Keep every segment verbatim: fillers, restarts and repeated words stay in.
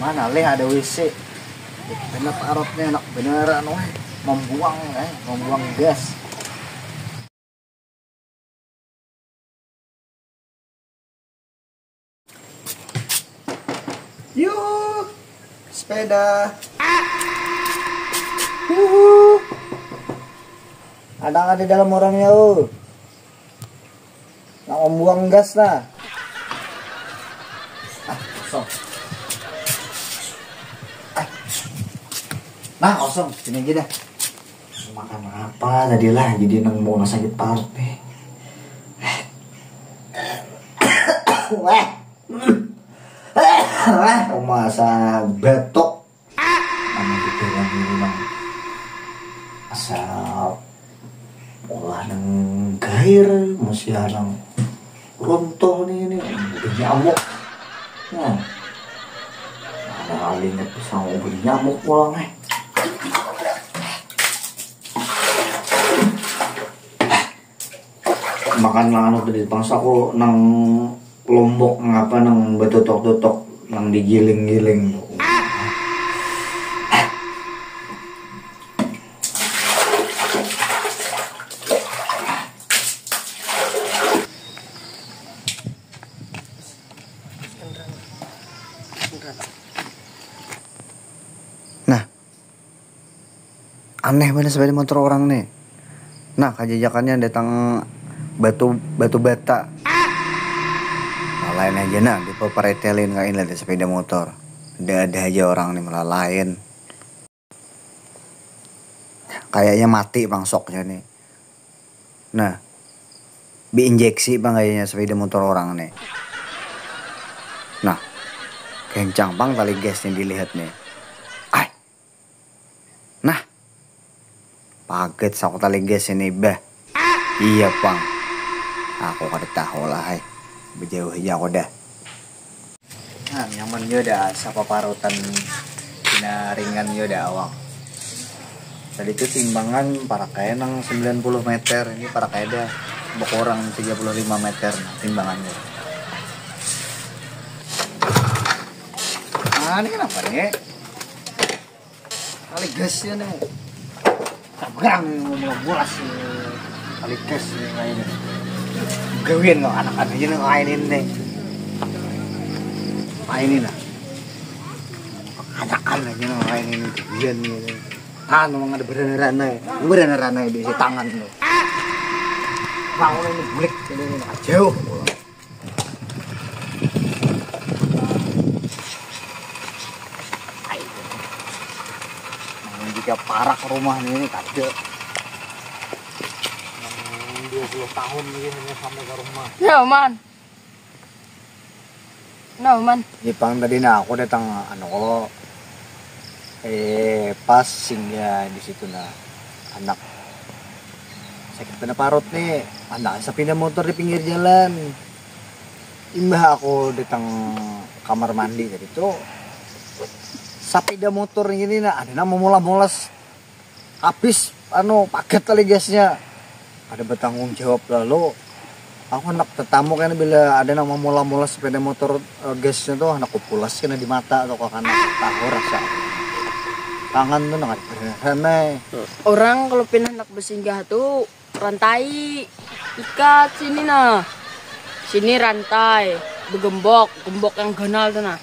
Mana leh ada W C? Kena parutnya enak beneran weh. Membuang eh, membuang gas. Yuh, sepeda. Yuhu. Ada nggak di dalam orangnya, oh? Nak membuang gas nah. Ah, kosong. Ah. Nah, kosong. Sini aja dah. Makan apa tadi lah, jadi nang mau sakit parut nih. Wah. Wah, masa batuk. Mana pikiran ini nang asa olah nang gair, masih nang runtuh nih, ini udah nyamuk. Nah, ada kali ingat pisang udah nyamuk pulang eh. Makan lah anu tadi pangsa aku nang lombok ngapa nang batutok-tutok nang digiling-giling tuh. Nah, aneh mana sepeda motor orang nih. Nah, kajajakannya datang batu batu bata. Nah, lain aja nah, dipeperetelin kain ada sepeda motor. Ada-ada aja orang nih malah lain. Kayaknya mati pangsoknya nih. Nah, diinjeksi pang kayaknya sepeda motor orang nih. Nah, kencang pang tali gasnya dilihat nih. Ay. Nah, paget aku tali gas ini bah. Iya pang. Aku kada tahu lah hai. Berjauh aja aku dah. Nah, nyaman juga dah, sapa parutan pina ringan juga dah awak. Tadi tu timbangan parak kaya nang sembilan puluh meter, ini parak kaya dah berkurang tiga puluh lima meter nah, timbangannya. Nah, ini kenapa nih? Kali gas ya nih. Tabrang nih mau mulas nih. Kali gas nih kayaknya. Gawian lo anak-anak aja nih mainin nih. Mainin lah. Anak-anak aja nih mainin nih gawian nih. Ah, memang ada berana-rana ya. Berana-rana ya di tangan lo. Bangun ini bulik ini jauh. Nah, jika parak rumah ini kada. Nang dua puluh tahun lagi hanya sampai ke rumah. Ya, Man. Nah, Man. Jepang tadi nah aku datang anu kalau eh pas singgah di situ nah anak sakit kena parut nih anak sepeda motor di pinggir jalan. Imbah aku datang kamar mandi tadi tuh sepeda motor ini nah ada nama molas-molas habis anu paket kali gasnya ada bertanggung jawab lalu aku hendak tetamu kan bila ada nama mola-mola sepeda motor eh, gasnya tuh hendak kupulas kena di mata atau kakana tahu rasa tangan tuh nang ada beneran eh. Orang kalau pina hendak bersinggah tuh rantai ikat sini nah. Sini rantai, begembok, gembok yang ganal tuh nah.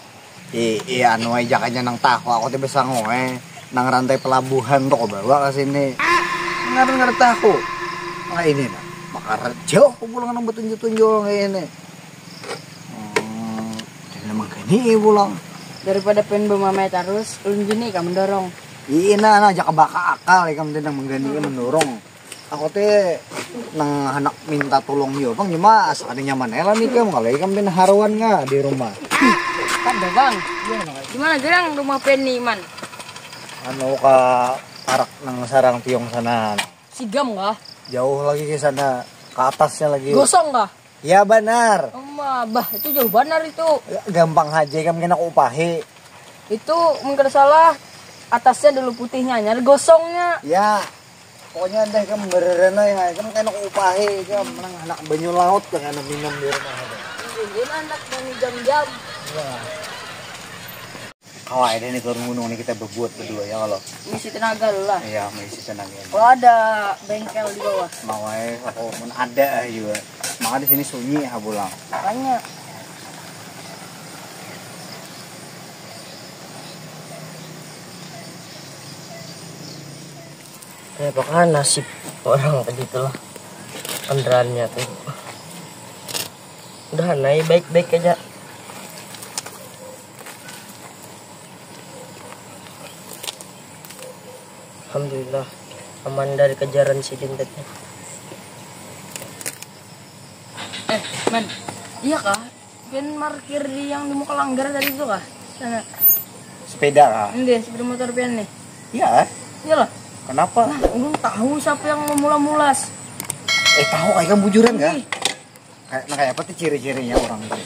I, iya anu aja kanya nang tahu aku tuh bisa ngoe nang rantai pelabuhan tuh kau bawa ke sini. Nggak nggak tahu. Nah ini nah, makar jauh aku pulang nang betunjuk-tunjuk kayak ini. Hmm, dan emang gini pulang. Daripada pengen bermamai terus, ulun gini kamu mendorong. Iya nah, nah, aja kebaka akal ya kamu tidak menggani mendorong. Aku teh nang anak minta tolong yo bang cuma asal ada nyaman lah nih kamu kalau ikam pin haruan nggak di rumah. Kada bang. Gimana gerang rumah Penny man? Anu ka parak nang sarang tiong sana. Sigam kah? Jauh lagi ke sana, ke atasnya lagi. Gosong kah? Ya benar. Oma, bah itu jauh benar itu. Gampang aja kamu kena kupahi. Itu mungkin salah atasnya dulu putihnya nyari gosongnya. Ya. Pokoknya deh kamu bererena ya, kamu kena kupahi, kamu menang anak banyu laut yang anak minum di rumah ada. Ini anak banyu jam-jam. Ya. Awak ada nih turun gunung nih kita berbuat berdua ya kalau. Misi tenaga dulu lah. Iya, mengisi tenaga. Kalau ada bengkel di bawah. Mau aja aku pun ada juga. Maka di sini sunyi ha pulang. Banyak. Kayak apakah nasib orang tadi itulah kendaraannya tuh. Udah naik baik-baik aja. Alhamdulillah aman dari kejaran si Dintet. Eh, man, iya kah? Pian markir di yang di muka langgar tadi itu kah? Sana. Sepeda kah? Ini sepeda motor pian nih. Iya. Iyalah. Kenapa? Nah, ulun tahu siapa yang memula-mulas. Eh, tahu kayak bujuran kah? Kayak nah kayak apa tuh ciri-cirinya orang tuh?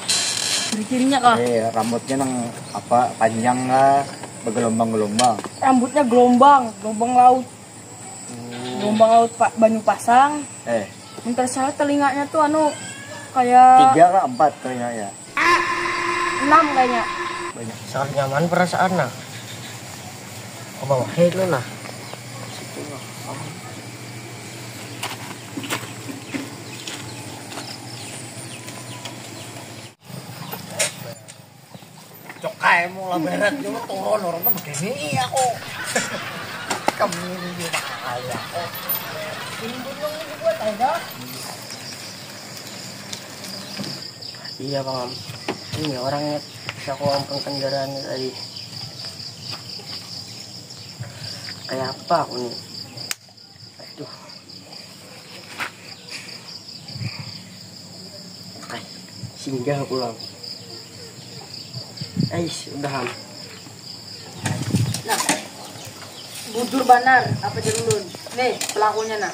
Ciri-cirinya kah? Eh, rambutnya nang apa panjang kah? Bergelombang-gelombang. Rambutnya gelombang, gelombang laut. Hmm. Gelombang laut Pak Banyu Pasang. Eh. Minta salah telinganya tuh anu kayak tiga kah empat telinganya? Enam kayaknya. Banyak. Sangat nyaman perasaan nah. Apa wahid lu nah? Cok kayak mau lah berat juga turun orang tuh begini aku. Kamu ini juga kaya aku. Ini gunung ini buat aja. Iya bang, ini orangnya bisa aku ampun kendaraannya tadi. Kayak apa aku nih? Aduh. Ay, singgah pulang. Ais, udahan. Nah, bujur banar apa jar ulun. Nih, pelakunya nah.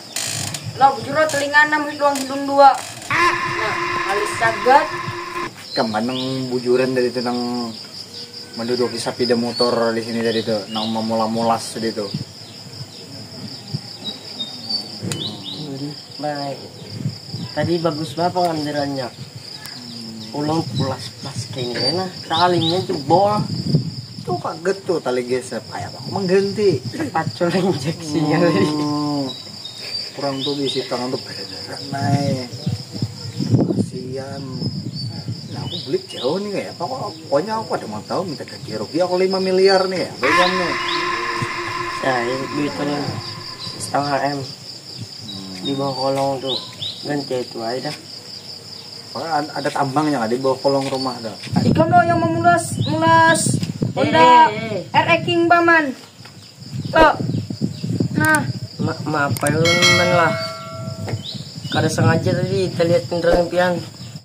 Lo bujur lo telinga enam hidung hidung dua. Nah, alis sagat. Kamu nang bujuran dari itu nang menduduki sapida motor di sini tadi tuh, nang mamula-mulas tadi tuh. Baik. Tadi bagus banget pengambilannya. Ulun pulas pas kayaknya nah, talingnya jebol. Tuh kaget tuh tali gesep, kayak aku mengganti. Pacul injeksinya tadi. Hmm. Kurang tuh diisi tangan tuh berat naik. Kasihan. Nah, aku beli jauh nih kayak apa kok, pokoknya aku ada mau tahu minta ganti rugi aku lima miliar nih ya, bayang nih. Ya, ini duit paling setengah M. Hmm. Di bawah kolong tuh ganti itu aja dah. Pokoknya ada tambangnya kan di bawah kolong rumah dah. Ikam dong yang memulas mulas Honda eh, eh, eh. R X King paman. Kok. Nah. Ma maaf ya teman lah. Kada sengaja tadi kita lihat kendaraan pian.